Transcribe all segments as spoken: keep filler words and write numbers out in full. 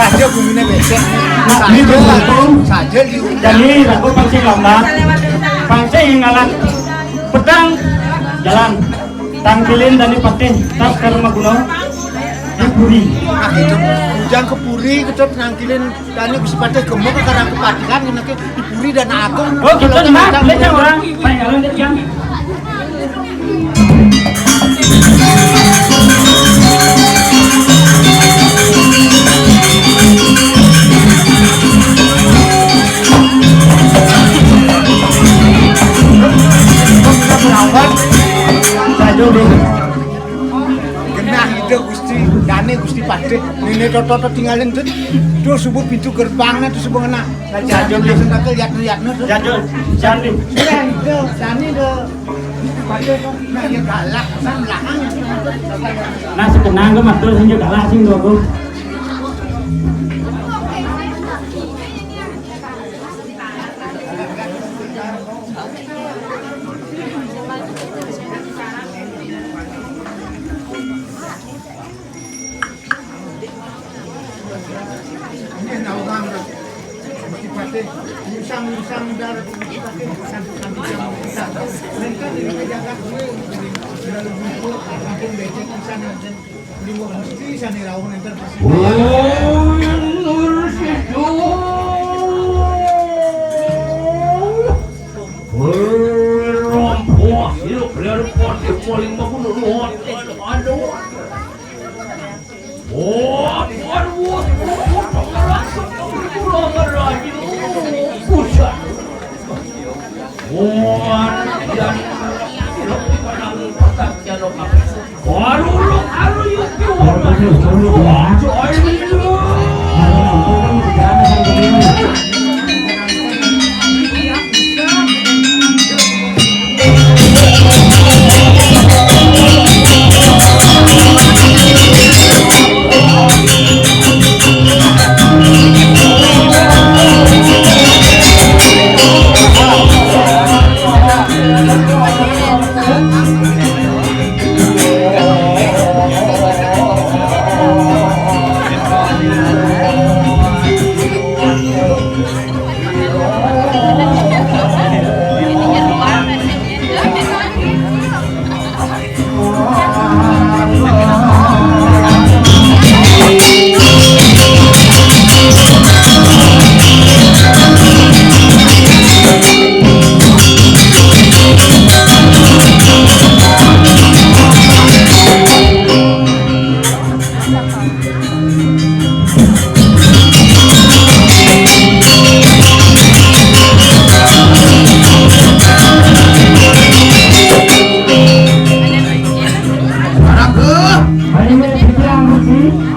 Saja bumine becek. Nah, ini saja, betul. Saja di Jadi, aku pasti lomba. Pasti ngalah petang jalan. Tangkilin dan patih tas karma gunung di puri. Nah, gitu. Ujang ke puri, kita nangkilin dan bisa patih gemuk ke karang kepatihan, kena ke di puri dan agung. Oh, gitu, kalau nah, kita beda orang. Paling jalan dia jam. Genah ide Gusti, dane Gusti Patih. Nene toto tinggalin tuh. Tuh subuh pintu gerbangnya tuh subuh ngena. Raja Jajul, Jajul. Lihat, lihat, lihat, tuh. Jajul, Jani. Iya, itu, Jani tuh. Nah, ya galak, kan belakang. Nah, sekenang ke matur sing galak sing dogo. Ini naungan, Bro. Gusti Patih, usang-usang darah Gusti Patih, sampai-sampai jam kita. Mereka di jagat gue, lalu buku, kampung becek di sana, dan di luar negeri sana, lawan enter pasti. Oh, yang harus itu. Hei, rompoh, hidup dari Patih paling bagus dulu. Aduh, aduh.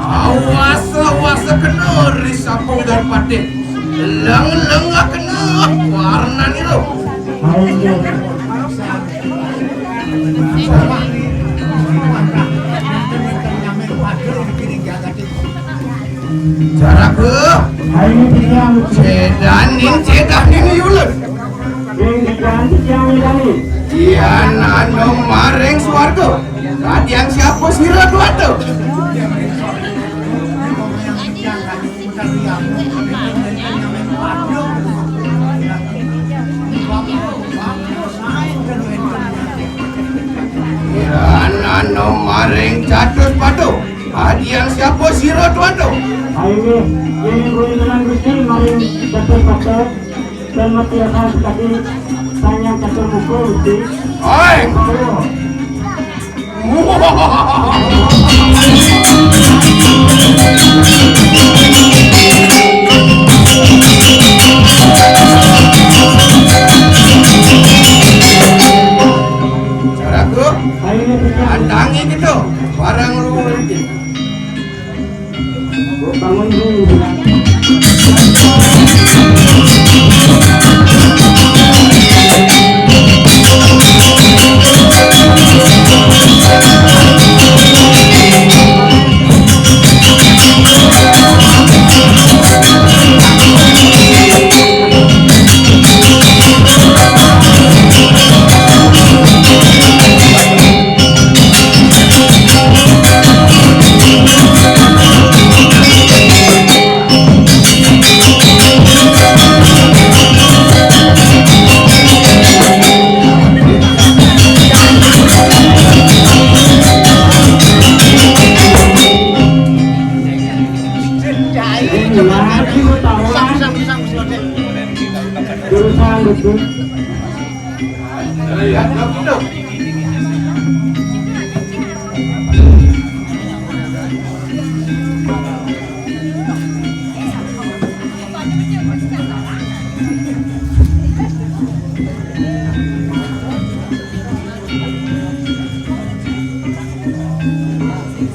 Awas, awas kena risapung dan patih. Leng-leng kena warna niru. Jaraku. Sedanin, sedanin yulun. Yan anu maring swarga. Radyang siapa sira tuatu? Yan anu maring catus padu. Adian siapa sira tuatu? Ayo, ini kuwi tenan Gusti maring catus padu. Dan mati akan sekali tanya catur mukul Gusti. Oi. Ayo. Caraku, tantangi kita barang lu. Bangun dulu.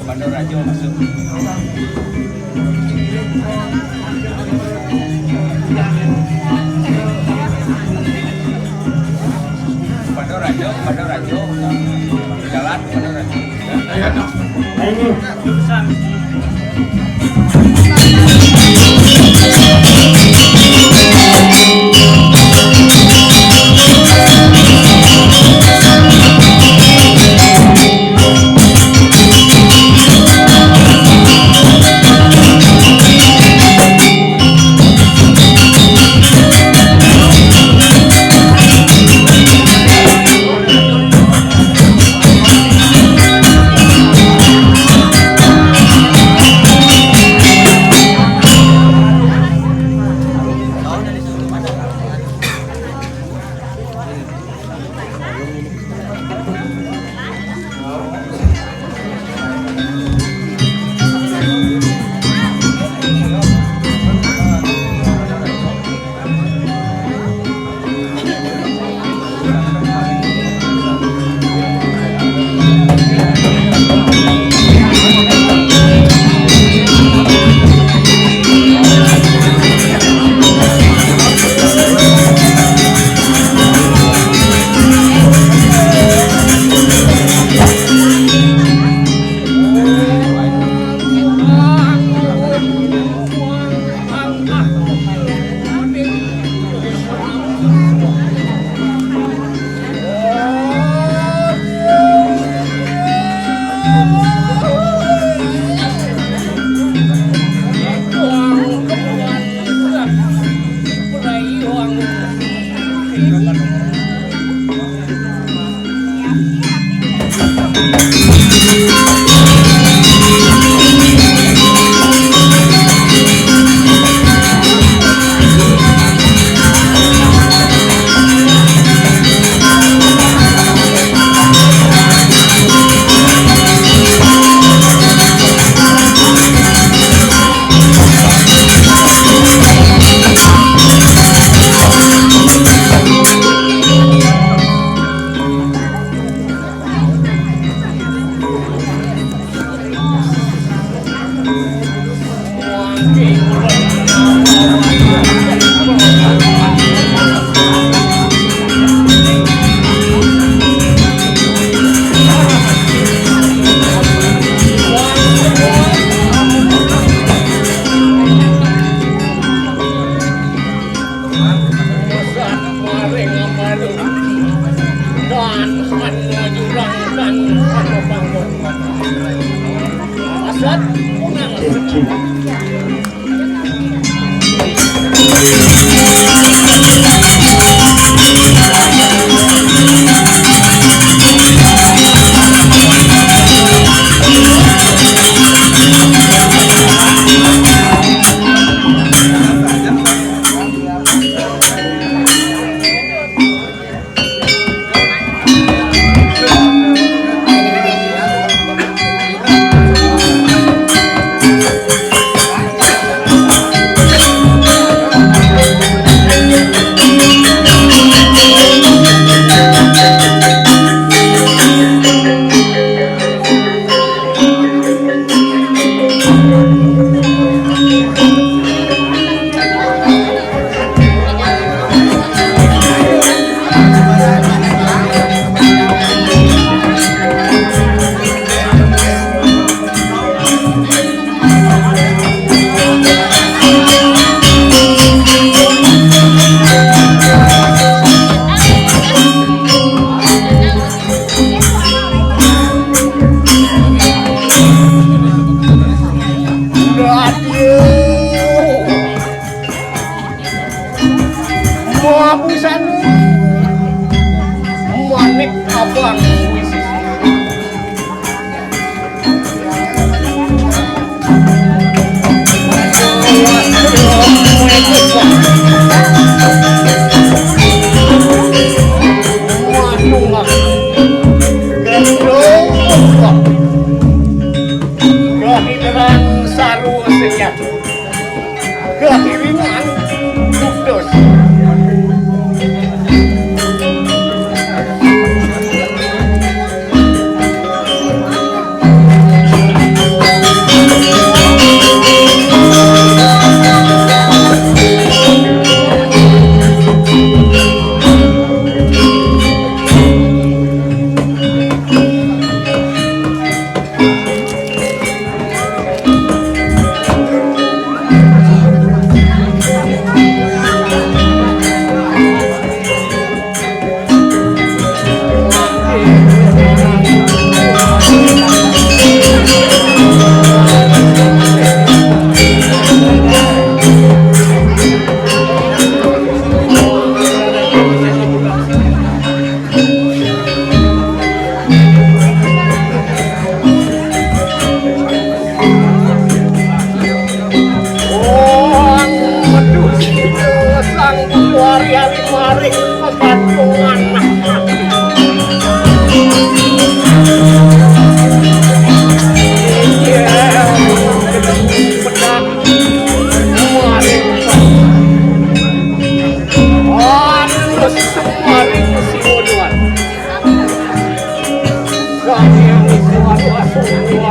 Pandorajo masuk. Pandorajo, Pandorajo. Jalan Pandorajo. Ayo.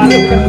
Kan